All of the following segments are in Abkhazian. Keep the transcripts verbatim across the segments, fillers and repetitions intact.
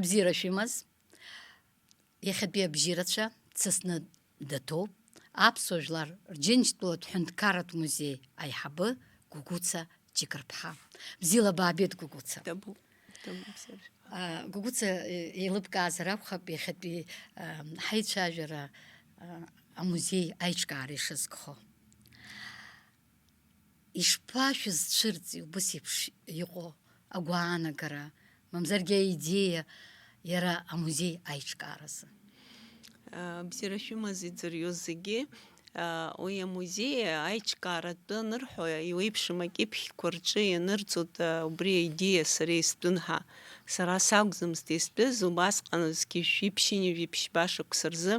Бзиара шәымаз, иахьатәи абжьырацәа дсасны даҭоуп аԥсуа жәлар рџьынџьтәылатә ҳәынҭқарратә музеи аиҳабы Гәыгәыца Ҷыкырԥҳа. Бзиала баабеит, Гәыгәыца. Дабу, дабу, бзиара. А, Гәыгәыца, е-, еилыбкаазар акәхап иахьатәи, а, ҳаицәажәара, а, амузеи аиҿкаара ишазкхо. Ишԥашәызцәырҵи убыс еиԥш иҟоу агәаанагара, мамзаргьы аидеиа иара амузеи аиҿкааразы? Бзиара шәымаз иӡырҩуаз зегьы. Уи амузеи аиҿкааратәы анырҳәо, иуеиԥшым акьыԥхьқәа рҿы ианырҵоит, убри аидеиа сара истәын ҳәа. Сара сакәӡамызт истәыз, убасҟан зқьи жәшәи ԥшьынҩажәи ԥшьба шықәса рзы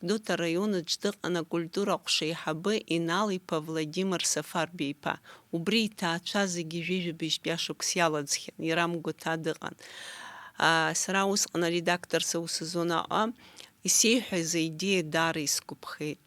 Гәдоуҭа араионаҿ дыҟан акультура ҟәша аиҳабы Инал-иԥа Владимир Сафарбеи-иԥа. Убри иҭаацәа зегьы ҩажәижәабжьтәи ашықәс иалаӡхьан, иара Мгәаҭа дыҟан. Аа, сара усҟан аредакторс аус зуан аҟа, исеиҳәаз аидеиа даара исгәаԥхеит.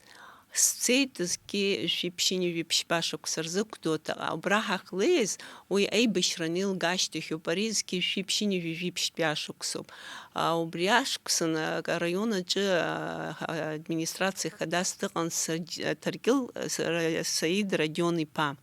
Сцеит зқьи жәшәи ԥшьынҩажәи ԥшьба шықәса рзы Гәдоуҭаҟа. Убра ҳахьлеиз, уи аибашьра анеилга ашьҭахьоуп, ари зқьи жәшәи ԥшьынҩажәи жәиԥшьтәи ашықәсоуп. Аа, убри ашықәсан, а, араион аҿы, а, администрациа ахадас дыҟан Саџь-, Ҭаркьыл, а, Са-, Саид Радион-иԥа.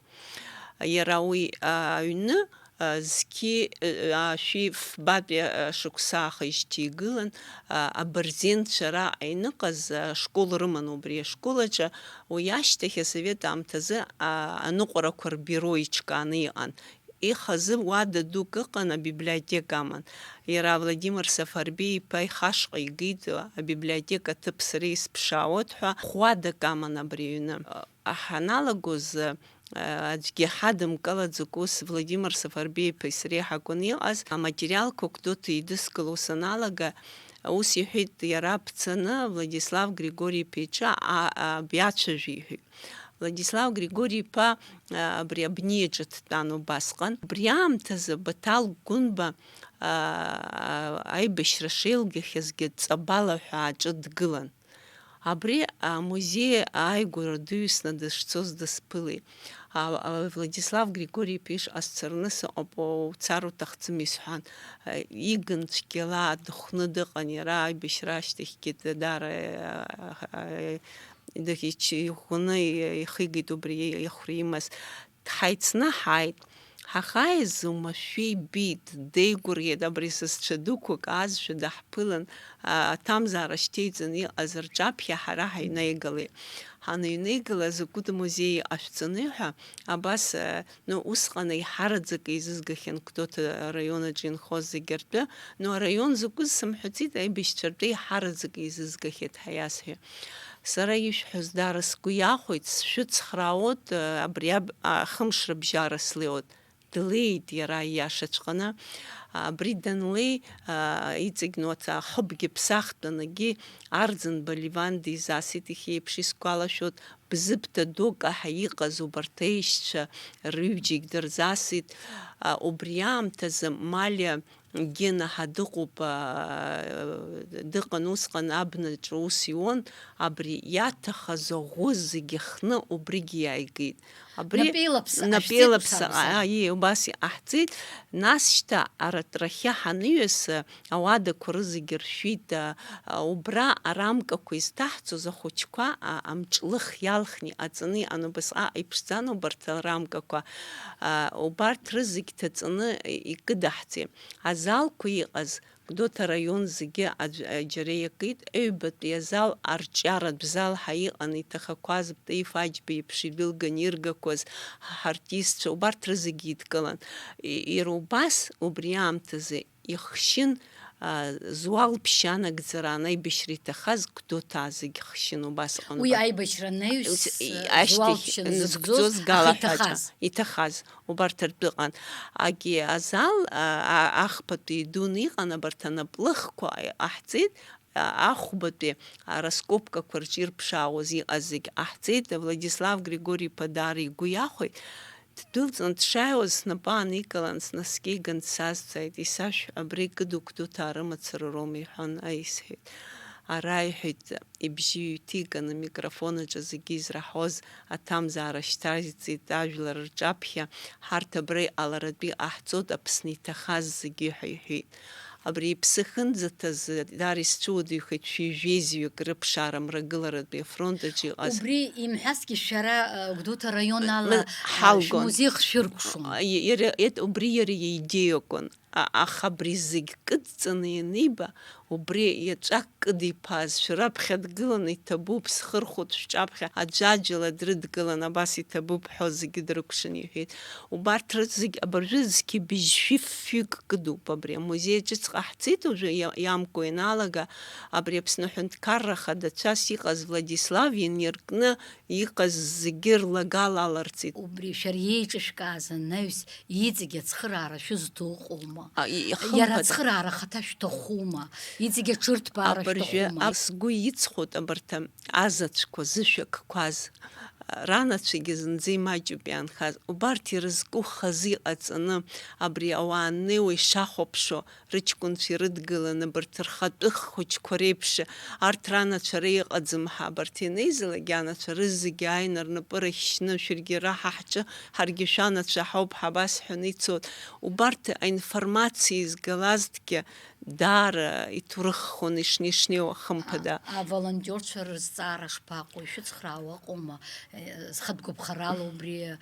Иара уи, а, аҩны, а, зқьи, а, шәи фбатәи, а, шықәса аахижьҭеи игылан, а, абырзенцәа раҟа иныҟаз, а, школ рыман убри ашкол аҿы, уи ашьҭахь асовет аамҭазы, а, аныҟәарақәа рбиуро иҿкааны иҟан. Ихазы уада дук ыҟан, абиблиотека аман. Иара Владимир Сафарбеи-иԥа ихашҟа игеит, абиблиотека аҭыԥ сара исԥшаауеит ҳәа, ӷәӷәадак аман абри аҩны. Ҳаналагоз, аӡәгьы ҳадымкылаӡакәа ус Владимир Сафарбеи-иԥеи сареи ҳакәын иҟаз, аматериалқәа Гәдоуҭа еидыскыло саналага, ус иҳәеит иара, бцаны Владислав Григори-иԥа иҿы а-, а-, биацәажәа, иҳәеит. Владислав Григори-иԥа, а, абри абниаҿы дтәан убасҟан. Убри аамҭазы Баҭал Гәынба, а, а, аибашьра шеилгахьазгьы Ҵабала ҳәа аҿы дгылан. Абри амузеи ааигәара дыҩсны дышцоз дысԥылеит. А, а, Владислав Григори-иԥа ишҟа сцараны сыҟоуп, уцар уҭахӡам исҳәан, а, игын цәгьала дыхәны дыҟан иара, аибашьра ашьҭахьгьы д-, даара, а, а, Дыхьча иӷәӷәаны ихигеит убри ихәра имаз. Дҳаицны ҳааит. Ҳахааиз уамашәа ибеит, деигәырӷьеит, абри сасцәа дуқәак аазшәа даҳԥылан, а-, аҭамзаара шьҭеиҵаны иҟаз рҿаԥхьа ҳара ҳаҩнаигалеит. Ҳаныҩнеигала, закәытә музеи иҟашәҵоны ҳәа, абас, а, Ну, усҟан еиҳараӡак еизызгахьан Гәдоуҭа араион аҿы инхоз зегьы ртәы, ну, араион закәыз сымҳәаӡеит, аибашьцәа ртәы еиҳараӡак еизызгахьеит ҳәа иасҳәеит. Сара ишәҳәаз даара сгәы иахәеит, сшәыцхраауеит, абри аб-, а, хымшрыбжьара слеиуеит. Длеит иара ииашаҵәҟьаны. Абри данлеи, а, иҵегь, ну, аца-, ахыбгьы ԥсахтәанагьы Арӡынба Леван дизасит, иахьа еиԥш исгәалашәоит, Бзыԥҭа дук аҳа иҟаз убарҭ аишьцәа рыҩџьагь дырзасит. А, убри аамҭазы Малиа Гена ҳа дыҟоуп, а, дыҟан усҟан абнаҿ аус иуан, абри иаҭахыз аӷәы зегьы хны убригьы иааигеит. Абри Напеилаԥса, Напеилаԥса, Ашьҭеиԥса, а, аиеи, убас иҟаҳҵеит. Нас шьҭа аратрахьы ҳаныҩас, ауадақәа рызегьы ршәит, а, а, убра арамкақәа изҭаҳҵоз ахәыҷқәа, а, амҿлых иалхны иҟаҵаны иҟан, убасҟак иԥшӡан убарҭ арамкақәа, а, убарҭ рызегь ҭаҵаны икыдаҳҵеит. Азалқәа иҟаз, Гәдоуҭа араион зегьы аӡә-, џьара иакит, аҩбатәи азал арҿиаратә зал ҳәа иҟан, иҭахақәаз Таиф Аџьба иеиԥш идәылган иргақәаз ҳартистцәа, убарҭ рызегьы идкылан. И-, иара убас убри аамҭазы ихшьын, а, зуал ԥшьа нагӡара анаибашьра иҭахаз Гәдоуҭаа зегь хшьын убасҟан. Уи аибашьра анаҩс, Ус, и-, а, зуал ашьҭахь ԥшьа нызгӡоз, нызгӡоз Гала аха ҳәа иҭахаз. Иҭахаз, убарҭ ртәы ыҟан. Агьи азал, а, а, ахԥатәи идуны иҟан, абарҭ анаплыхқәа ҟаҳҵеит, а, ахәбатәи араскопкақәа рҿы ирԥшаауаз иҟаз зегь ҟаҳҵеит. Владислав Григори-иԥа даара игәы иахәеит. Ддәылҵны дшааиуаз, снапы ааникылан, снаскьеиган дсазҵааит, исашәҳә, абри кыдук ду ҭаарымацара роума, иҳәан, аисҳәеит. Ара, иҳәеит, ибжьы ҩҭиганы, амикрофон аҿы зегьы израҳауаз аҭамзаара шьҭазҵеит, ажәлар рҿаԥхьа, ҳарҭ абра иҟаларатәы иҟаҳҵоит, Аԥсны иҭахаз зегьы ҳәа иҳәеит. абри иԥсы ахьынӡаҭаз, даара исцәыуадаҩхеит шәи жәеизҩык рыԥшаара Мрагыларатәи афронт аҿы иҟаз. Убри имҳәазгьы шәара, э, Гәдоуҭа раион ала, Ны-, э, ҳалгон. Шәмузеи хшәыркәшон. А, и-, иара, ет-, убри иара иидеиакәын. А-, аха абри зегь кыдҵаны ианиба, убри еҵәак кыдиԥаазшәа раԥхьа дгыланы иҭабуп, схырхәоит шәҿаԥхьа, аӡәаӡәала дрыдгылан, абас иҭабуп ҳәа зегьы дрыкәшан иҳәеит. Убарҭ рызегь абыржәы зқьи быжьшәи фҩык кыдуп абри амузеи аҿыҵҟа ҳцеит уажәы иа-, иамкуа ианалага, абри Аԥсны аҳәынҭқарра хадацәас иҟаз Владислав иниркны иҟаз зегьы рлагала аларҵеит. Убри шәара иеиҿышәкааз анаҩс иҵегь ацхыраара шәызҭо ыҟоума? А, и-, ихымԥада. Иара ацхыраара ахаҭа шәҭахума? Иҵегь аҽырҭбаара шәҭахума? Абыржәы ас-, сгәы иҵхоит абарҭ азаҵәқәа зышәа кқәаз, ранацәагьы зынӡа имаҷуп иаанхаз. Убарҭ ирызку хазы иҟаҵаны, абри ауаа аннеиуа ишахәаԥшуа, рыҷкәынцәа ирыдгыланы, абарҭ рхатәы хәыҷқәа реиԥш, арҭ ранацәа ара иҟаӡам ҳәа, абарҭ ианеизалак, анацәа рызегьы ааины рнапы рахьшьны, шәаргьы ара ҳа ҳҿы, ҳаргьы шәанацәа ҳауп ҳәа абас ҳәаны ицоит. Убарҭ аинформациа изгалазҭгьы даара иҭоурыххон ишнеи-шнеиуа, хымԥада. А, аволонтиорцәа рызҵаара шԥаҟоу, ишәыцхраауа ыҟоума? Э, зхатә гәаԥхарала убри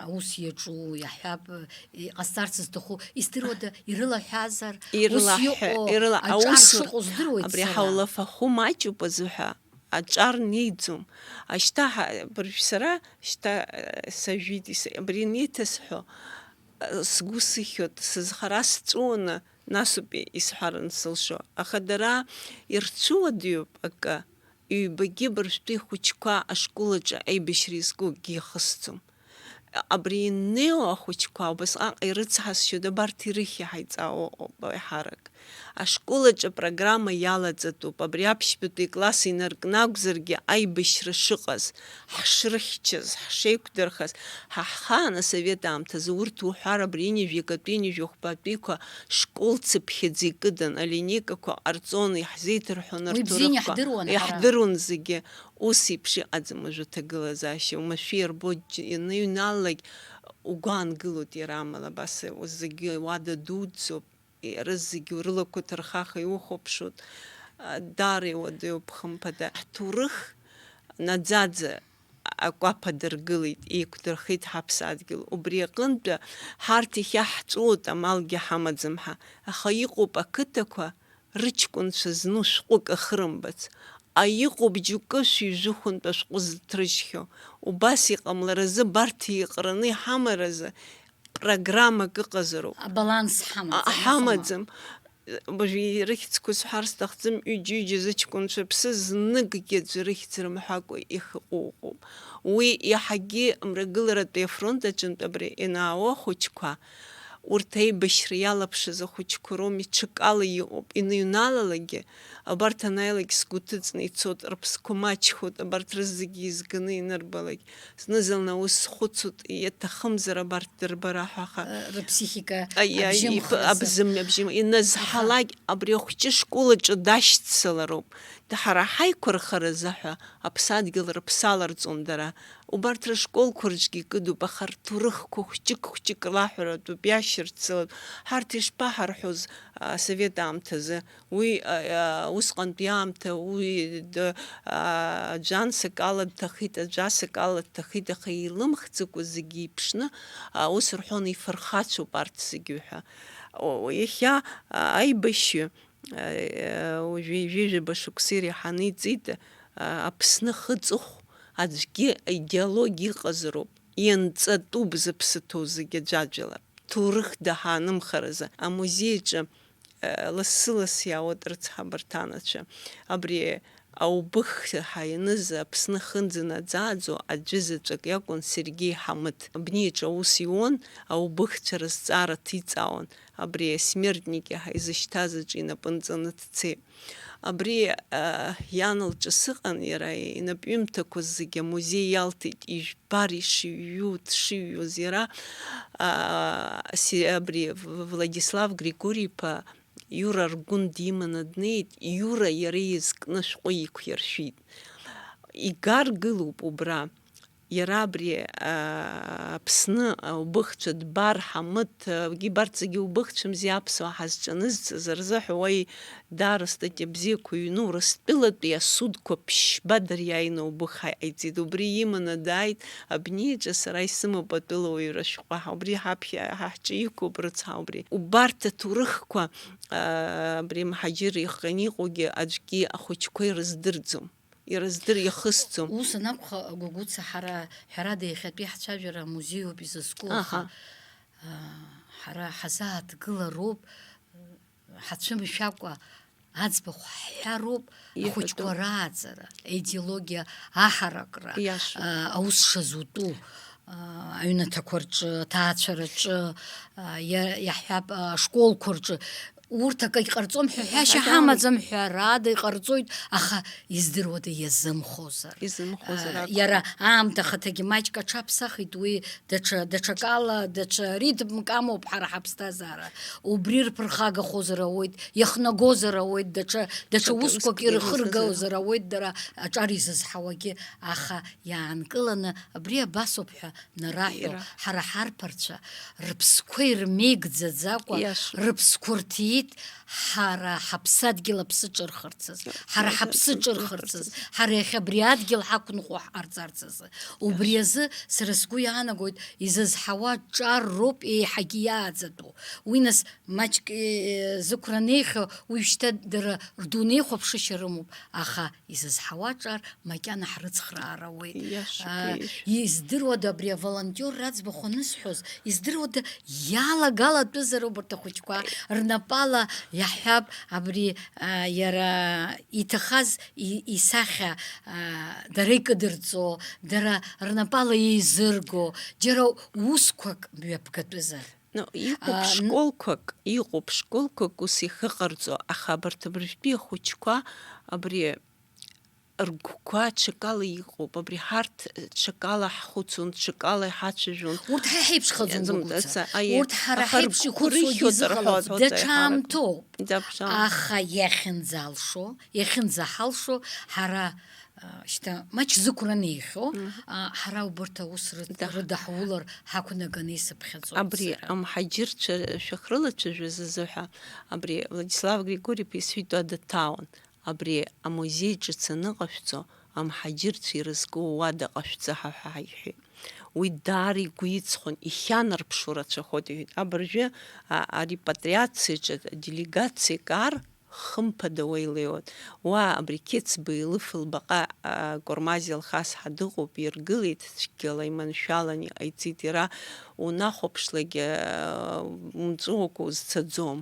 аус иаҿу, иаҳҳәап, иҟасҵарц зҭаху, издыруада, ирылаҳәазар, ус Ирылаҳәа-, иҟоу ирыла-, аҿар аус шыҟоу здыруеит абри сара. Ҳаулафахәы маҷуп азыҳәа, аҿар неиӡом. Ашьҭа ҳа-, абыржә сара, шьҭа, э, сажәит, ис-, абри анеиҭасҳәо, э, сгәы сыхьуеит, сызхара сҵәуаны, насоуп исҳәаран сылшо. Аха дара ирцәыуадаҩуп акы, ҩбагьы абыржәтәи ахәыҷқәа ашкол аҿы аибашьра иазку акгьы ихысӡом. Абри иннеиуа ахәыҷқәа убасҟак ирыцҳасшьоит, абарҭ ирыхьи ҳаиҵаауа ыҟоуп еиҳарак. Ашкол аҿы апрограмма иалаҵатәуп, абри аԥшьбатәи акласс инаркны акәзаргьы аибашьра шыҟаз, ҳшрыхьчаз, ҳшеиқәдырхаз, ҳа ҳхаан асовет аамҭазы урҭ уҳәар абри ҩажәи акатәи ҩажәи хәбатәиқәа школ цыԥхьаӡа икыдан, алинеикақәа ҟарҵон, иаҳзеиҭарҳәон. Уи бзианы рҭоурыхқәа иаҳдыруан ҳара. Иаҳдыруан зегьы. Ус еиԥш иҟаӡам уажәы аҭагылазаашьа, уамашәа ирбоит, џь-, ианыҩналалак угәы аангылоит иара, амала абас зегьы уада дуӡӡоуп, иара зегьы урылақәа ҭырхаха иухәаԥшуеит, а, даара иуадаҩуп, хымԥада. Ҳҭоурых наӡаӡа акәаԥ адыргылеит, еиқәдырхеит ҳаԥсадгьыл. Убри аҟынтәы ҳарҭ иахьа ҳҵәуоит, амалгьы ҳамаӡам ҳәа, аха иҟоуп ақыҭақәа, рыҷкәынцәа зну шәҟәык ахырымбац. А, иҟоуп џьоукы шәи жәохәынтә ашәҟәы зыҭрыжьхьоу. Убас иҟамларазы, абарҭ еиҟараны иҳамаразы программак ыҟазароуп. Абаланс ҳамаӡам, А, ыҟоума? Ҳамаӡам. Уажәы ирыхьӡқәа сҳәар сҭахӡам, ҩыџьа-ҩыџьа зыҷкәынцәа ԥсы зныкгьы аӡәы рыхьӡ рымҳәакәа ихыҟоу ыҟоуп. Уи иаҳагьы Мрагыларатәи афронт аҿынтә абри ианаауа ахәыҷқәа, урҭ аибашьра иалаԥшыз ахәыҷқәа роуми, ҽакала иҟоуп, иныҩналалакгьы, абарҭ анааилак сгәы ҭыҵны ицоит, рыԥсқәа маҷхоит, абарҭ рызегьы еизганы ианырбалак, зны-зынла ус схәыцуеит, иаҭахымзар абарҭ дырбара ҳәа, аха Э, рыԥсихика Аиа, абжьы ипы-, мхразы. Абзым, абжьы, иназҳалак, абри ахәҷы школ аҿы дашьцылароуп. Ҳара ҳаиқәырхаразы ҳәа аԥсадгьыл рыԥсаларҵон дара. Убарҭ рышколқәа рҿгьы икыдуп, аха рҭоурыхқәа хәҷык-хәҷык лаҳәаратәуп, иашьырцылатәуп. Ҳарҭ ишԥаҳарҳәоз, асовет аамҭазы, уи, а, а, усҟантәи аамҭа, уи д-, а, аӡәы анс акала дҭахеит, аӡәы ас акала дҭахеит, аха еилымхӡакәа зегьы еиԥшны, а, ус рҳәон, ифырхацәоуп арҭ зегьы ҳәа. О, иахьа, а, аибашьҩы, а, уажәы ҩажәижәаба шықәса иреиҳаны иҵит, а, Аԥсны ахы-аҵыхә аӡәгьы аидеологиа иҟазароуп, ианҵатәуп зыԥсы ҭоу зегьы аӡәаӡәала. Ҭоурыхда ҳаанымхаразы, амузеи аҿы, а, лассы-ласс иаауеит рыцҳа, абарҭ анацәа. Абри аубыхҭа ҳаианыз Аԥсны ахынӡанаӡааӡо аӡәы заҵәык иакәын, Сергеи Ҳамыҭ. Абни аҿы аус иуан, аубыхцәа рызҵаара ҭиҵаауан. Абри асмертники ҳәа изышьҭаз аҿы инапы нҵаны дцеит. Абри, а, иан лҿы сыҟан, иара инапҩымҭақәа зегьы амузеи иалҭеит, ижәбар ишыҩу, дшыҩуаз иара, а, си-, абри В-, Владислав Григори-иԥа Иура Аргәын диманы днеит, Иура иара изкны шәҟәы иқәиршәит. Игаргылоуп убра. Иара абри, аа, Аԥсны аубыхцәа дбар, Ҳамыҭ, егьи барҭ зегьы убыхцәамзи аԥсуаа ҳазҿанызҵаз рзыҳәа уа даара статиа бзиақәа ҩну, Урыстәылатәи асудқәа ԥшьба дара иааины аубыхха иҟаиҵеит. Убри иманы дааит абни аҿы, сара исымоуп атәылауаҩра шәҟәы, убри ҳаԥхьа, ҳа ҳҿы иқәуп рыцҳа убри. Убарҭ аҭоурыхқәа, аа, абри мҳаџьыр иҟан иҟоугьы аӡәгьы ахәыҷқәа ирыздырӡом. Ирыздыр-, иахысӡом. Ус анакәха, Гәыгәыца, ҳара, ҳәарада, иахьатәи ҳцәажәара амузеиуп изызку, аха, аҳа, а, ҳара ҳазааҭгылароуп, ҳацәымшәакәа аӡбахә ҳҳәароуп, иҳәатәуп, ахәыҷқәа рааӡара, аидеологиа аҳаракра, иашоуп, а, аус шазутәу, а, аҩнаҭақәа рҿы, аҭаацәараҿы, а, иа-, иаҳҳәап, а, ашколқәа рҿы. Урҭ акагь ҟарҵом ҳәа ҳәашьа ҳамаӡам, ҳәарада иҟарҵоит, аха издыруада иазымхозар? Изымхозар акәхап. Иара аамҭа ахаҭагьы маҷк аҽаԥсахит, уи даҽа, даҽакала, даҽа ритмк амоуп ҳара ҳаԥсҭазаара. Убри рԥырхагахозар ауеит, иахнагозар ауеит, даҽа, даҽа усқәак ирхыргозар ауеит дара аҿар изызҳауагьы, аха иаанкыланы абри абасоуп ҳәа нараҳәо, ира, ҳара ҳарԥарцәа рыԥсқәа ирмеигӡаӡакәа, иашоуп, рыԥсқәа рҭиит, ҳара ҳаԥсадгьыл аԥсы ҿырхырц азы, ҳара ҳаԥсы ҿырхырц азы, ҳара иахьа абри адгьыл ҳақәныҟәо ҳҟарҵарц азы. Убри азы сара сгәы иаанагоит, изызҳауа ҿар роуп еиҳагьы иааӡатәу. Уи нас маҷк, е, зықәра неихьоу, уи шьҭа дара рдунеихәаԥшышьа рымоуп, аха изызҳауа ҿар макьана ҳрыцхраар ауеит. Иашоуп, а, иашоуп. Издыруада абри аволонтиорра аӡбахә анысҳәоз, издыруада иалагалатәызар убарҭ ахәыҷқәа, рнапала иаҳҳәап, абри, а, иара иҭахаз и-, исахьа, а, дара икыдырҵо, дара рнапала еизырго, џьара усқәак мҩаԥгатәызар? Ну, иҟоуп, а, н- школқәак, иҟоуп школқәак ус ихыҟарҵо, аха абарҭ абыржәтәи ахәыҷқәа абри ргәқәа ҽакала иҟоуп, абри ҳарҭ ҽакала ҳхәыцуан, ҽакала иҳацәажәон. Урҭ ҳа ҳеиԥшхаӡом, иаӡам-, Гәыгәыца. Аца-, аиеи. Урҭ ҳара аха ҳеиԥш ргәқәа ихәыцуагьы рыхьуеит, изыҟалом. Рҳәоит, даҽа аамҭоуп. Даҽа аамҭоуп. Аха иахьынӡалшо, иахьынӡаҳалшо, ҳара, а, шьҭа маҷ зықәра неихьоу, мгм, а, ҳара убарҭ аус рыд-, да, рыдаҳулар ҳақәнаганы исыԥхьаӡоит. Абри сара. Амҳаџьырцәа шәахьрылацәажәоз азыҳәа, абри Владислав Григорьев исҳәеит, даҭаауан. Абри амузеи ҿыц аныҟашәҵо, амҳаџьырцәа ирызку уада ҟашәҵа ҳәа ҳәа ҳаиҳәеит. Уи даара игәы иҵхон, ихьанарԥшуа рацәахоит, иҳәеит. Абыржәы, а, арепатриациаҿы делегациак аар, хымԥада уа илеиуан. Уа абри Қьецба илыф лбаҟа, а, Кормаз Алхас ҳәа дыҟоуп, иргылеит, цәгьала иманшәалан иҟаиҵеит иара, унахәаԥшлакгьы, а, умҵәуакәа узцаӡом.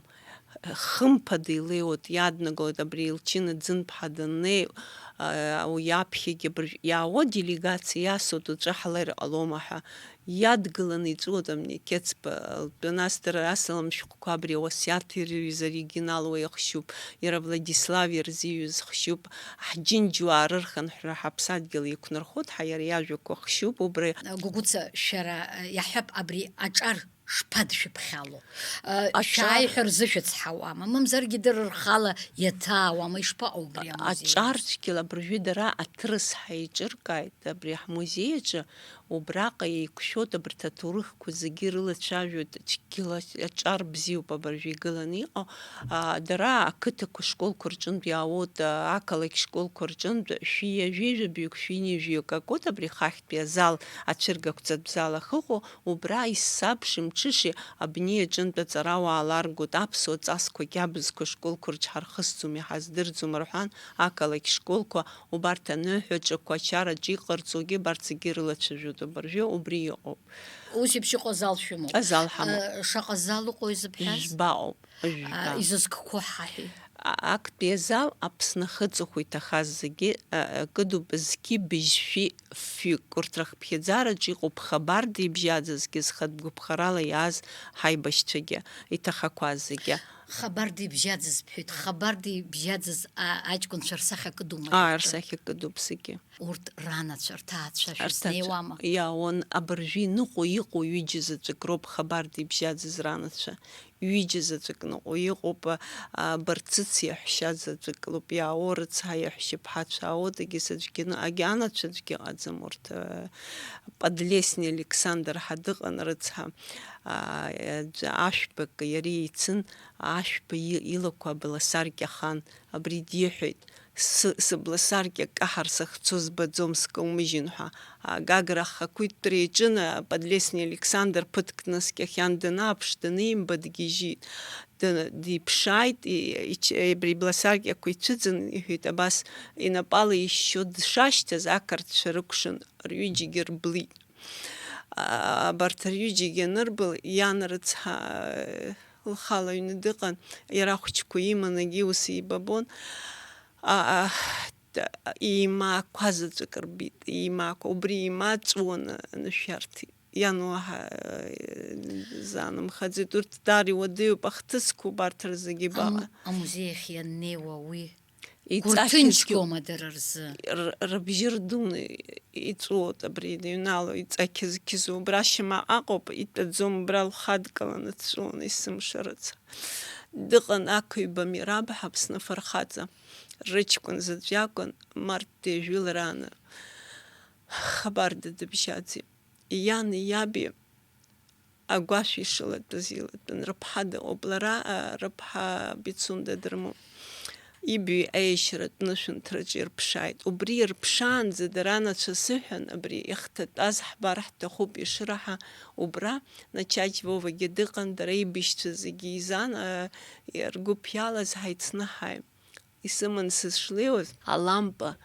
Хымԥада илеиуеит, иаднагалоит абри Елчина Ӡынԥҳа даннеи, а, уи аԥхьагьы абыржә-, иаауа делегациа иасуеит, уаҵәы ҳлеир ҟалома ҳәа. Иадгыланы иҵәуеит абни Қьецба лтәы, нас дара асалам шәҟәқәа абри ауасиаҭ ирҩыз оригинал уи ахшьуп, иара Владислав ирзиҩыз хшьуп, ҳџьынџьуаа рырхынҳәра ҳаԥсадгьыл иқәнархоит ҳәа иара иажәақәа хшьуп, убри. Гәыгәыца, шәара, иаҳҳәап, абри аҿар шԥадшәыԥхьало? Аҿар. Шәааи ҳәа рзышәыцҳауама? Мамзаргьы дара рхала иаҭаауама? Ишԥаҟоу убри амузеи? Аҿар цәгьала абыржәы дара аҭрыс ҳаиҿыркааит абри ҳмузеи аҿы, убраҟа еиқәшәоит, абарҭ аҭоурыхқәа зегьы ирылацәажәоит, цәгьала аҿар бзиоуп абыржәы игыланы иҟоу. А, дара ақыҭақәа школқәа рҿынтә иаауеит, а, ақалақь школқәа рҿынтә шәи ҩажәи жәабаҩык, шәи ҩынҩажәаҩык акоуп абри хахьтәи азал, ацәыргақәҵатә зал ахьыҟоу, Убра исабшеи мҽышеи абни аҿынтә аҵарауаа ларгоит, аԥсуа ҵасқәагьы абзқәа школқәа рҿы ҳархысӡом, иҳаздырӡом рҳәан, ақалақь школқәа, убарҭ аныҳәаҿақәа ачараҿы иҟарҵогьы абарҭ зегьы ирылацәажәоит абыржәы, убри иҟоуп. Ус еиԥш иҟоу азал шәымоуп? Азал ҳамоуп. Э, шаҟа зал ыҟоу изыбҳәаз? Жәба ыҟоуп, жәба. А, изызкқәо ҳаҳәеи? А-, актәи азал Аԥсны ахыҵыхәа иҭахаз зегьы, а, а, кыдуп, зқьи быжьшәи фҩык. Урҭ рыхԥхьаӡараҿы иҟоуп хабарда ибжьаӡызгьы, зхатә гәаԥхарала иааз ҳаибашьцәагьы, иҭахақәаз зегьы. Хабарда ибжьаӡыз бҳәеит, хабарда ибжьаӡыз, а, аҷкәынцәа рсахьа кыдума? Аа, рсахьа кыдуп зегьы. Урҭ ранацәа, рҭаацәа шәызнеиуама? Иа, уан абыржәы иныҟәо иҟоу ҩыџьа заҵәык роуп хабарда ибжьаӡыз ранацәа. Ҩыџьа заҵәык ныҟәо иҟоуп, а, а, Барцыц иаҳәшьа заҵәык лоуп, иаауо рыцҳа иаҳәшьаԥҳацәа аоуп, егьыс аӡәгьы ны-, агь-, анацәа аӡәгьы ыҟаӡам урҭ, а, Подлесни Александр ҳа дыҟан рыцҳа, а, аӡә ашәбак иара еицын, ашәба и-, илақәа абласаркьахан, абри диҳәеит, сы-, сыбласаркьа каҳар сахьцо збаӡом, скаумыжьын ҳәа. Агагра ахақәиҭтәра иаҿын, а, Подлесни Александр ԥыҭк днаскьахьан, данааԥш, данимба, дгьежьит. Дын-, диԥшааит, и-, ич-, абри ибласаркьақәа ицәыӡын, иҳәеит, абас инапала ишьшьо дшашьҭаз, ақырҭцәа рыкәшан, рҩыџьагьы рблит. А, абарҭ рҩыџьагьы анырбыл, иан рыцҳа, лхала аҩны дыҟан, иара ахәыҷқәа иман, егьи ус еибабон. А, а, т-, еимаақәа заҵәык рбит, еимаақәа, убри еимаҵәуаны анышә иарҭеит. Иан уаҳа, э, заанымхаӡеит. Урҭ даара иуадаҩуп, ахҭысқәа убарҭ рзы егьи баҟа. Амузеи ахь ианнеиуа уи иҵашәызгьы гәырҭынчгома дара рзы? Р-, рыбжьы рдуны иҵәуоит абри, иҩнало, иҵақьыз-қьызуа. Убра шьамаҟ аҟоуп, итәаӡом, убра лхадгаланы дҵәуон есымша рыцҳа. Дыҟан ақыҩба Мираб ҳәа Аԥсны афырхаҵа. Рыҷкәын заҵә иакәын, март ҩажәи лара аны. Хабарда дыбжьаӡит. Иани иаби агәашә ишылатәаз илатәан. Рыԥҳа дыҟоуп лара, а, рыԥҳа Пицунда дырмоуп. Ибаҩ аиашьаратә нышәынҭраҿы ирԥшааит. Убри ирԥшаанӡа дара анацәа сыҳәан, абри ихҭатәаз ҳбар ҳҭахуп ишыраҳа, убра Начаџь Вовагьы дыҟан, дара аибашьцәа зегьы изан, а, ргәы ԥиалаз ҳаицны ҳааи. Исыман сышлеиуаз, алампа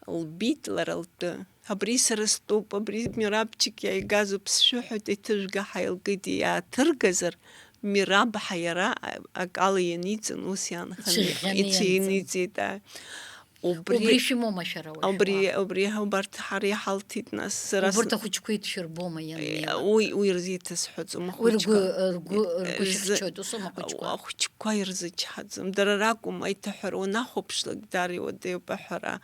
лбит лара лтәы. Абри сара стәоуп, абри Мирабчик иааигазоуп сшәыҳәоит, иҭыжәга ҳаилкит, иааҭыргазар, Мираб ҳәа иара акала ианиҵан, ус иаанханы ицәыӷьӷьаны ианиҵеит, ианиҵеит, ааи. Убри, убри шәымоума шәара уажәы? Убри, уа? Убри убарҭ ҳара иҳалҭеит, нас, сара. Убарҭ сн-, ахәыҷқәа идшәырбома ианнеилак? Уи, уи рзы иҭасҳәаӡом, уи ргәы, ахәыҷқәа. Ргәы, ргәы рзы, шьахьчоит, ус аума ахәыҷқәа? Ахәыҷқәа ирзычҳаӡом. Дара ракәым, аиҭаҳәара уанахәаԥшлак, даара иуадаҩуп аҳәара.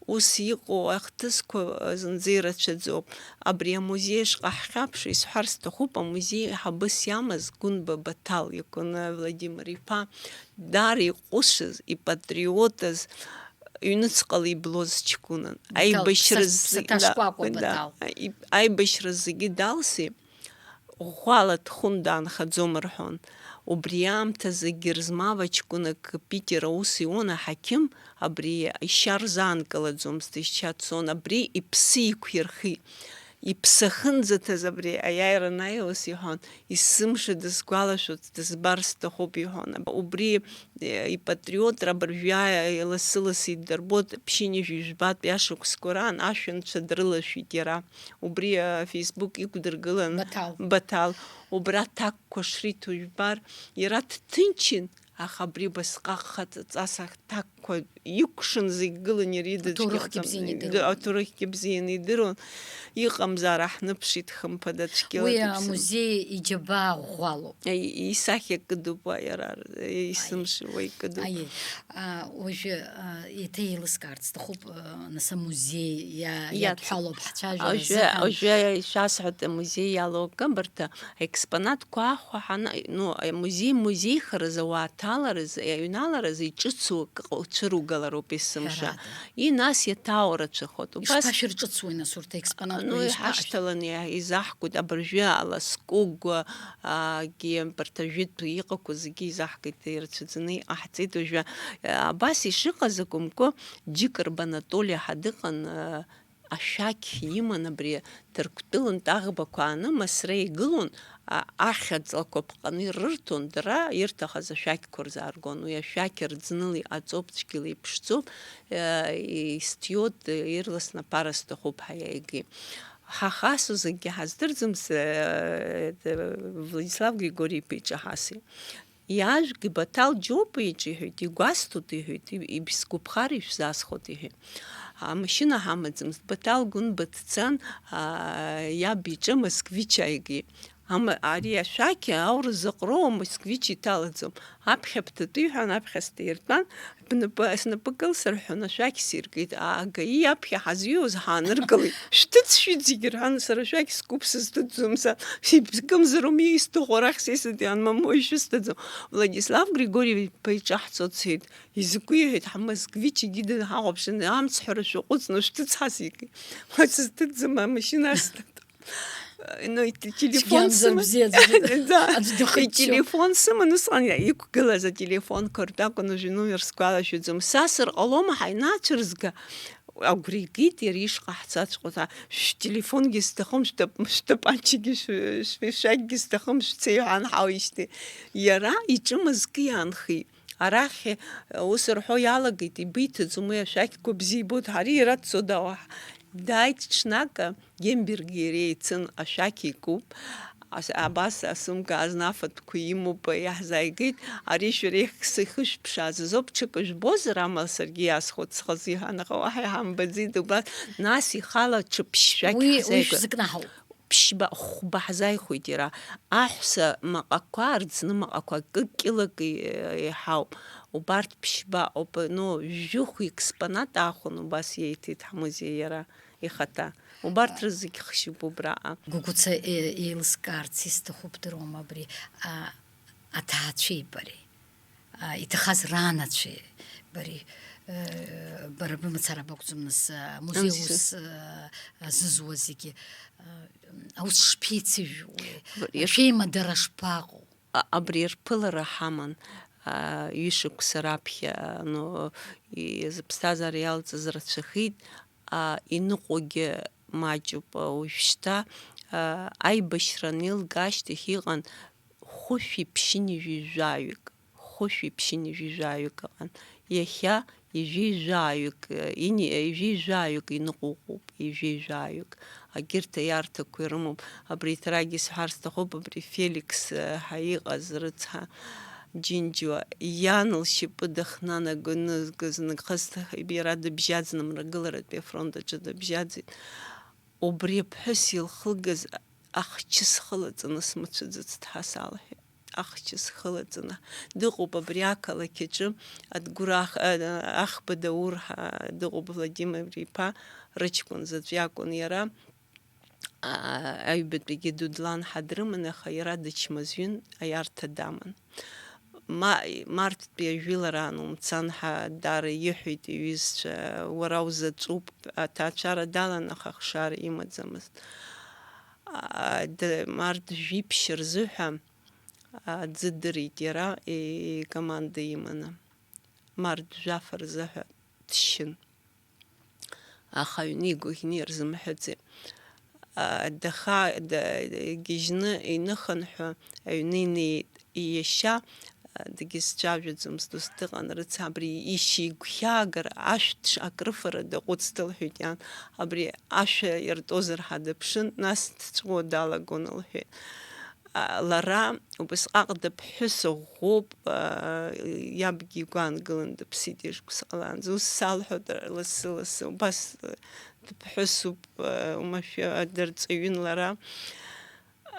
Ус иҟоу ахҭысқәа зынӡа ирацәаӡоуп. Абри амузеи ашҟа ҳхьаԥшыр, исҳәар сҭахуп, амузеи ҳабыс иамаз Гәынба Баҭал иакәын, Владимир иԥа, даара иҟәышыз, ипатриотыз, ҩныҵҟала иблоз ҷкәынан. Баҭал, аибашьра ԥса-, зы-, ԥсаҭа да, шкәакәа да, Баҭал. Аиб-, аибашьра зегьы далси, ӷәӷәала дхәын, даанхаӡом рҳәон. Убри аамҭазы Герзмава ҷкәынак Питер аус иуан, аҳақьым, абри ишьа рзаанкылаӡомызт, ишьа цон, абри иԥсы иқәирхит. Иԥсы ахьынӡаҭаз абри аиааира анааиуаз иҳәон, есымша дысгәалашәоит, дызбар сҭахуп иҳәон. Убри, э, ипатриотра абыржәы лассы-лассы иддырбоит, ԥшьынҩажәи жәбатәи ашықәсқәа раан ашәанцәа дрылашәеит иара. Убри, э, Facebook иқәдыргылан Баҭал. Баҭал. Убра аҭакқәа шриҭо жәбар, иара дҭынчын, аха абри убасҟак хаҵаҵас аҭакқәа икәшан зегь гылан, иара идыцәгьахӡам. Аҭоурыхгьы бзианы идыруан. Аҭоурыхгьы бзианы идыруан. Иҟамзаара ҳныԥшит, хымԥада, цәгьала дыԥсым. Уи амузеи иџьабаа ӷәӷәалоуп. Аи, исахьа кыдуп уа иара, исымши уа икыдуп. Аиеи. А, уажәы, а, еиҭа еилыскаарц сҭахуп, а, нас амузеи иа-, иац-, иадҳәалоуп ҳцәажәара уажәы, азыҳәан. Уажәы ишәасҳәоит, амузеи иалоу акы, абарҭ аекспонатқәа ахәа ҳана-, ну, амузеи музеихаразы, ауааҭаларазы, аҩналаразы иҿыцу акы ҟ-, цәыругалароуп есымша. Ҳәарада. И нас иаҭаау рацәахоит. Убас ишԥашәырҿыцуеи, нас, урҭ аекспонатқәа? Ну, ишԥа-, ишԥа-, иҳашьҭаланы иа-, изаҳкуеит, абыржәы аласкәыгә, а, гьы, абарҭ ажәытә иҟақәоу зегьы изаҳкит, ирацәаӡаны иҟаҳҵеит уажәы. Абас ишыҟаз акәымкәа, Џьыкырба Анатоли ҳәа дыҟан, а, ашәақь иман, абри Ҭырқәтәылантә аӷбақәа ааны Масра игылон, а, ахьаҵлақәа ԥҟаны ирырҭон, дара ирҭахыз ашәақьқәа рзааргон. Уи ашәақь рӡныла иҟаҵоуп, цәгьала иԥшӡоуп, а, истиот, ирласны аԥара сҭахуп ҳәа иааигеит. Ҳа хасу зегьы ҳаздырӡом, с-, э, Владислав Григорий-иԥа иҿы ҳасит. Иажәг ибаҭал џьоуп, иҿы иҳәеит, игәасҭоит, иҳәеит, и-, ибсгәаԥхар ишәзасхәоит, иҳәеит. Амашьына ҳамаӡамызт, Баҭал Гәынба дцан, аа, иаб иҿы Москвич ааигеит. Ама ари ашәақь аурыс заҟароу москвич иҭалаӡом. Аԥхьа бҭатәи ҳәа, аԥхьа сҭаиртәан, бнапы, снапы кылсырҳәон, ашәақь сиркит. Агаи аԥхьа ҳазҩуаз ҳааныркылеит. Шәҭыҵ шәҩыџьегь рҳәан, сара ашәақь скуп, сызҭыҵӡом са. Ибзкымзароуми исҭаху арахь са исыдиан, мамоу ишәысҭаӡом. Владислав Григорьевич-иԥа иҿаҳҵо дцеит. Изакәи, иҳәеит, ҳмосквич егьи дынҳахәаԥшын, амцҳәара шәаҟәыҵны шәҭыҵ ҳасикит. Ма сызҭыҵӡом, амашьына асҭоит. Ну, и те-, телефон цәгьамзар сыман. Бзиаӡәӡәа. Да. Аӡә дыхыччо. И телефон сыман, усҟан иа-, иқәгылаз ателефонқәа ртәы акәын, уажәы инумер сгәалашәаӡом. Сасыр ҟалома ҳаинацәырзга? Агәра игеит иара ишҟа ҳцаҵәҟьоз, а, шәтелефонгьы сҭахым, шәтап-, шәтапанчагьы, шә-, шә-, шәакгьы сҭахым, шәцеи ҳәа анҳауижьҭеи. Иара иҿы мызкы иаанхеит. Арахь, э, ус рҳәо иалагеит, ибиҭаӡом уи ашәақьқәа бзиа ибоит, ҳара ираццо дауаҳа. Дааит ҽнак, Гембергьы иареи еицын, ашәақь икуп. Ас-, абас асумка азна афатәқәа имоуп, иаҳзааигеит. Ари шәара ихьс-, ихышәԥшааз азоуп, ҽакы жәбозар, амала саргьы иасхәыцхаз, иҳәан, аха уаҳа иҳамбаӡеит, убас, нас ихала ҽа ԥшь шәақь уи, уи ҳзааигәа-, шәзыкнаҳауп. Ԥшьба, хәба ҳзааихәеит иара. Аҳәса маҟақәа рӡны, маҟақәа акы кьылак и-, иҳауп. Убарҭ ԥшьба ауп, ну, жәохә експонат аахәон, убас иеиҭеит ҳмузеи иара ихаҭа. Убарҭ рызегь хшьуп убраҟа. Гәыгәыца, е-, еилыскаарц исҭаху бдыруама абри, а, аҭаацәеи бареи? А, иҭахаз раанацәеи бареи? Э, бара бымацара бакәӡам нас, а, музеи Амзи. Ус, а, азызуа зегьы, а, аус шԥеицыжәуеи? Абри Шәеимадара шԥаҟоу? А-, абри рԥылара ҳаман, а, ҩышықәса раԥхьа, ну, и-, зыԥсҭазаара иалҵыз рацәахеит, а, иныҟәогьы маҷуп, а, уажәшьҭа, а, аибашьра анеилга ашьҭахь иҟан хәышәи ԥшьынҩажәи жәаҩык, хәышәи ԥшьынҩажәи жәаҩык ыҟан. Иахьа ҩажәи жәаҩык, э, ини-, ҩажәи жәаҩык иныҟәоуп, ҩажәи жәаҩык. Агьырҭ аиарҭақәа ирымоуп. Абри еиҭаракгьы сҳәар сҭахуп, абри Феликс, э, ҳәа иҟаз рыцҳа, Џьынџьуа, иан лшьапы дахнанагоны, зны-, знык хысҭахеит, иара дыбжьаӡны, мрагыларатәи афронт аҿы дыбжьаӡит. Убри аԥҳәыс илхылгаз ахчы схылаҵаны смыцәаӡыц, ҭҳа салҳәеит. Ахчы схылаҵаны. Дыҟоуп абри ақалақь аҿы, Адгәыр ах-, а, Ахба Даур ҳа-, дыҟоуп, Владимир иԥа, рыҷкәын заҵә иакәын иара, а, аҩбатәигьы Дудлан ҳа дрыман, аха иара дычмазаҩын, аиарҭа даман. Ма-, марттәи ажәылараан умцан ҳәа даара иҳәеит иҩызцәа, уара узаҵәуп, аҭаацәара далан, аха ахшара имаӡамызт. А, д-, март жәиԥшь рзыҳәа, а, аӡы дырит иара, икоманда иманы. Март жәаф рзыҳәа дшьын. Аха аҩны игәаӷьны ирзымҳәаӡеит. А, даха-, да-, гьежьны иныхынҳәы аҩны инеит. Иашьа, а, дагьызцәажәаӡомызт, ус дыҟан, рыцҳа, абри ишьа игәхьаагара, ашәҭ ш-, акрыфара даҟәыҵт, лҳәеит иан, абри ашәа иртозар ҳәа дыԥшын, нас дҵәуо далагон, лҳәеит. А, лара убасҟак дыԥҳәыс ӷәӷәоуп, а, иабгьы игәы аанкылан дыԥсит ишықәса ҟалаанӡа. Ус салҳәоит лассы-лассы, убас, а, дыԥҳәысуп, а, уамашәа дырҵаҩын лара.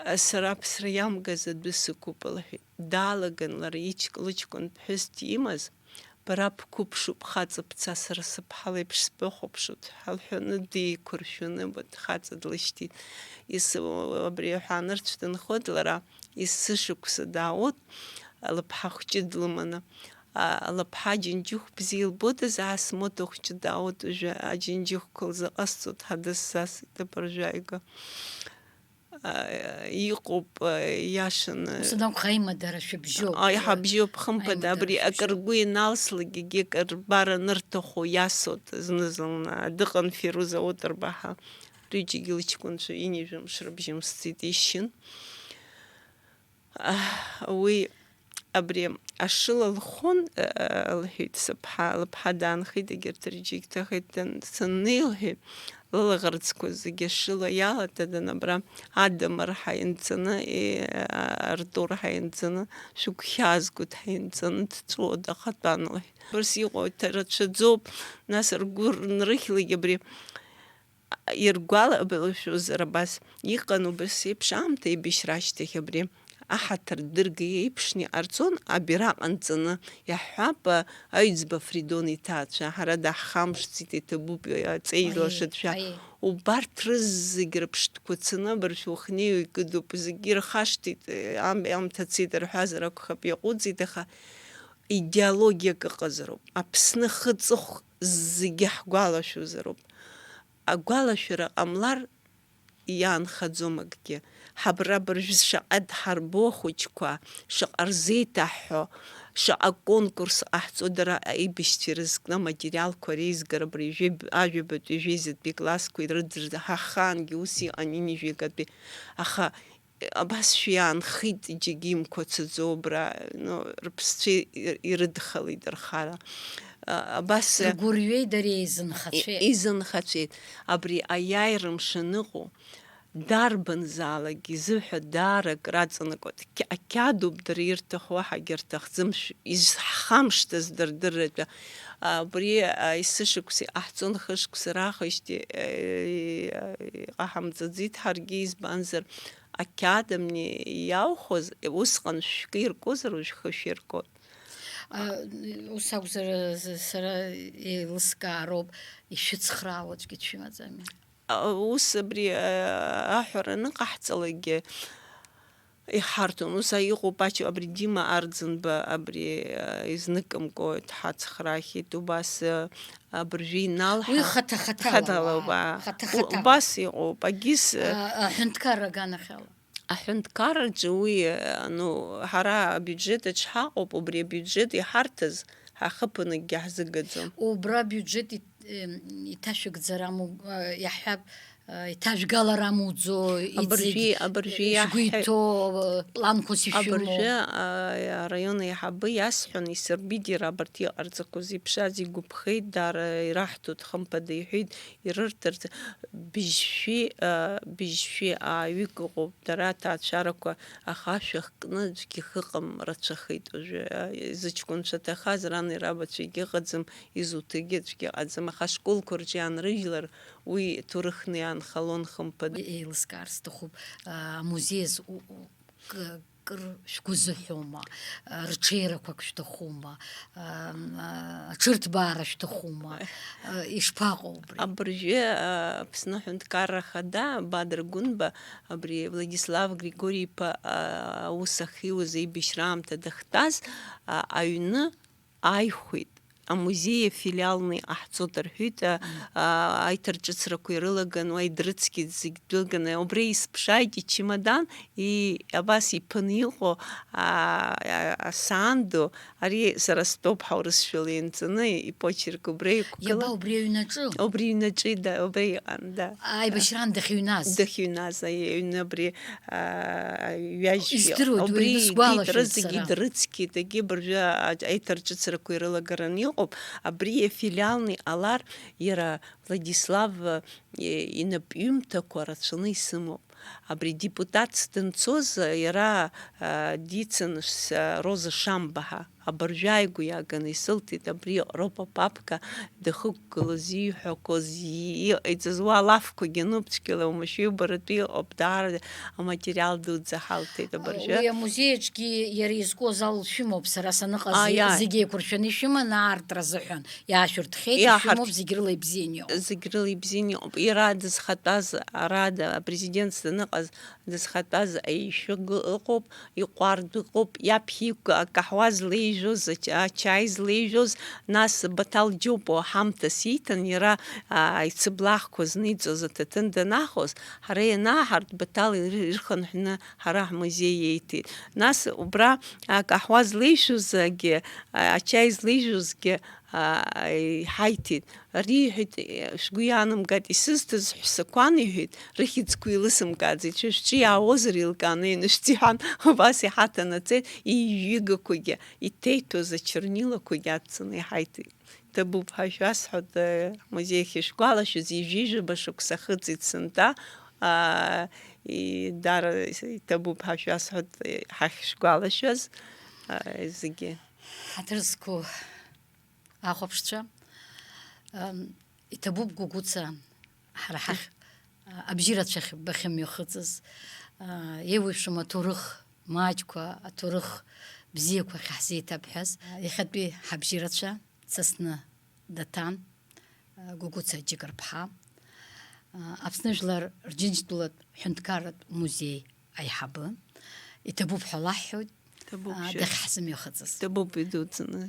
А, сара аԥсра иамгаз адәы сықәуп, лҳәеит. Даалаган лара иҷк-, лыҷкәын ԥҳәыс димаз, бара бқәыԥшуп, хаҵа бца, сара сыԥҳа леиԥш сбыхәаԥшуеит ҳәа лҳәаны деиқәыршәаны, вот, хаҵа длышьҭит. Ис-, абри аҳәаанырцә дынхоит лара, есышықәса даауеит, лыԥҳа хәҷы длыманы. А, лыԥҳа Џьынџьыхә бзиа илбодаз, ас мото хәҷы даауеит, уажәы аџьынџьыхәқәа лзыҟасҵоит, ҳадысзасит абыржәы ааигәа. А, иҟоуп, а, иашаны. Ус анакәха, аимадара шәыбжьоуп. Аи, ҳабжьоуп, хымԥада, аимадара абри шәыбжьоуп. Акыр ргәы ианалслак, егьи акыр рбар анырҭаху иасуеит зны-зынла. Дыҟан Фируза Отарба ҳәа. Рҩыџьагьы лыҷкәынцәа ҩынҩажәа мшы рыбжьы мсӡеит, ишьын. Аҳ, уи абри ашыла лхон, э, лҳәеит сыԥҳа, лыԥҳа даанхеит, егьырҭ рџьыгь ҭахеит, дан-, саннеи, лҳәеит, лылаӷырӡқәа зегьы ашыла иалаҭадан, абра Адамыр ҳаинҵаны, э, Артур ҳаинҵаны, шәыгәхьаазгоит ҳаинҵаны, дҵәуо дахатәан, лҳәеит. Убас иҟоу рацәаӡоуп, нас ргәы нрыхьлак абри Иргәалашәозар абас, иҟан убас еиԥш аамҭа аибашьра ашьҭахь абри аҳаҭыр дырга еиԥшны иҟарҵон, абираҟ анҵаны, иаҳҳәап, аҩӡба Фридон иҭаацәа, ҳара даҳхамшҭӡеит, иҭабуп, аҵеи Аиеи, лашацәа. Аиеи. Убарҭ рызегь рыԥштәқәа цаны абыржә уахнеиуа икыдуп, зегьы ирхашҭит, ам-, аамҭа цеит рҳәазар акәхап, иаҟәыҵит, аха идеологиак ыҟазароуп. Аԥсны ахы-аҵыхә зегьы ҳгәалашәозароуп. Агәалашәара ҟамлар, иаанхаӡом акгьы. Ҳабра абыржәы шаҟа дҳарбо ахәыҷқәа, шаҟа рзеиҭаҳҳәо, шаҟа конкурс ҟаҳҵо, дара аибашьцәа ирызкны аматериалқәа реизгара абри жәиб-, ажәабатәи, жәеизатәи классқәа ирыдырз, ҳа ҳхаангьы ус иҟан, ҩынҩажәигатәи. Аха абасшәа иаанхеит, џьаргьы имқәацаӡо абра, ну, рыԥсцәа ир-, ирыдхалеит рхара. А, абас Ргәырҩеи дареи еизынхацәеи. И-, изынхацәеит. Абри аиааира мшы аныҟоу, дарбанзаалак изыҳәа даара акраҵанакуеит. Қьа-, ақьаадуп дара ирҭаху, ҳагьырҭахӡам, шә-, изҳамшҭыз дырдырратәы. Абри, а, есышықәса иҟаҳҵон, хышықәса раахижьҭеи, э, иҟаҳамҵаӡеит ҳаргьы, избанзар, ақьаад амни иаухәаз, усҟан шәкы иркузар, уажә хышә иркуеит. А, ус акәзар, з-, сара еилыскаароуп, ишәыцхраауа аӡәгьы дшәымаӡами? А, ус абри, а, аҳәара аныҟаҳҵалакгьы иҳарҭон. Ус, а, иҟоуп ача-, абри Дима Арӡынба, абри, а, изныкымкәа дҳацхраахьеит, убас, а, абыржәы иналҳа-, Уи хаҭа-хаҭала, хадала уаа, уаа. Хаҭа-хаҭала. У-, убас иҟоуп, агьыс, а, А, аҳәынҭқарра аганахьала. Аҳәынҭқарраҿы уи, ну, ҳара абиуџьет аҿы ҳаҟоуп, убри абиуџьет иҳарҭаз ҳахыԥаны акгьы ҳзыгаӡом. Убра абиуџьет ит-, эм, иҭашәыгӡар аму-, э, иаҳҳәап, э, иҭажәгалар амуӡо, Абыржәы, иҵегь, абыржәы э, шәгәы иаҳҳәа-, иҭоу, э, планқәас ишәымоу. Абыржәы, а, араион аиҳабы иасҳәон, исырбеит иара абарҭ иҟарҵақәоз, иԥшааз игәаԥхеит, даара ираҳҭоит, хымԥада иҳәеит, ирырҭарц. Быжьшәи, а, быжьшәи ааҩык ыҟоуп, дара аҭаацәарақәа, аха ашәа хкны аӡәгьы хыҟам, рацәахеит уажәы. А, зыҷкәынцәа ҭахаз рани рабацәагьы ыҟаӡам, изуҭагьы аӡәгьы ыҟаӡам, аха ашколқәа рҿы иаанрыжьлар, уи ҭоурыхны иаанхалон, хымԥада. Еилыскаар сҭахуп, а, амузеи азы у-, у-, к-, кыр шәгәы зыҳәома, а, рҽеирақәак шәҭахума, а, а, аҽырҭбаара шәҭахума, а, ишԥаҟоу убри? Абыржәы, а, Аԥсны Аҳәынҭқарра Ахада Бадра Гәынба абри Владислав Григори-иԥа, а, аус ахьиуаз аибашьра аамҭа дахьтәаз, а, аҩны ааихәеит. Амузеи афилиалны иҟаҳҵоит рҳәеит, а, Мм. а, аиҭарҿыцрақәа ирылаган, уа идрыцқьеит зегь дәылганы. Убри исԥшааит ичемодан, и-, абас иԥыны иҟоу, а, а, асаан ду, ари сара стәоуп, ҳаурысшәала ианҵаны, ипочерк убра иқәгылан. Иаба, убри аҩнаҿы? Убри аҩнаҿы, да, убра иҟан, да. Аибашьраан дахьыҩназ? Дахьыҩназ, аи-, аҩны абри, а, ҩажәшәи. Издыруеит, убри уаҩны икит, сгәалашәоит рызегьы сара. Дрыцқьеит, егьи абыржәы а-, аиҭарҿыцрақәа ирылагараны иҟоуп. Абри афилиалны иҟалар, иара Владислав, э, инапҩымҭақәа рацәаны исымоуп. Абри депутатс данцоз, иара, а, дицын с-, Роза Шамба ҳәа. Абыржәы ааигәа иааганы исылҭеит, абри иҟроуп апапка, дахьықәгылоз, ииҳәақәоз, и-, иҟаиҵаз, уа алафқәагьы ануп, цәгьала умашәа, иубаратәы иҟоуп, даара аматериал дуӡӡа ҳалҭеит абыржәы. Уи амузеи аҿгьы иара изку азал шәымоуп, сара саныҟаз, Аиааи. Зегьы еиқәыршәаны ишәыман аартра азыҳәан. Иаашәыртхьеит, Иаҳарт-, ишәымоуп, зегь рыла ибзианы иҟоуп. Зегь рыла ибзианы иҟоуп. Иара дызхатәаз, ара да-, апрезидент даныҟаз, дызхатәаз аишәыгә ыҟоуп, иҟәардә ыҟоуп, иаԥхьа иқәкы акаҳуа злеижәоз, ач-, ачаи злеижәоз, нас Баҭал Џьопуа ҳамҭас ииҭан, иара, а, ицыблаахқәа зниҵоз аҭаҭын данахоз, ҳара ианааҳарт, Баҭал ир-, ирхынҳәны ҳара ҳмузеи иеиҭеит. Нас убра акаҳуа злеижәозгьы, а, ачаи злеижәозгьы, а, иҳаиҭеит. Ари иҳәеит, шәгәы иаанамгааит, исызҭаз ҳәсақәан, иҳәеит, рыхьӡқәа еилысымкааӡеит, шәа шәҿы иаауазар еилкааны ианышәҵ, иҳәан, убас иҳаҭанаҵеит, ижәигақәагьы, иҭеиҭәоз ачернилақәагьы аццаны иҳаиҭеит. Ҭабуп ҳәа шәасҳәоит, музеи ахьышәгәалашәаз, ҩажәижәаба шықәса ахыҵит сынтәа, а, и-, дара иҭабуп ҳәа шәасҳәоит, ҳахьышәгәалашәаз, а, зегьы. Ҳаҭыр зқәу ахәаԥшцәа, ам, иҭабуп Гәыгәыца Ҳара ҳахь, а, абжьы рацәахь бахьымҩахыҵыз, а, еиуеиԥшым аҭоурых маҷқәа, аҭоурых бзиақәа ахьаҳзеиҭабҳәаз, а, иахьатәи ҳабжьы рацәа дсасны даҭан, а, Гәыгәыца Џьыкырԥҳа, а, Аԥсны Жәлар Рџьынџьтәылатә ҳәынҭқарратә музеи аиҳабы, иҭабуп ҳәа лаҳҳәоит, Ҭабуп, а, шәа. Дахьҳзымҩахыҵыз. Ҭабуп идуӡӡаны.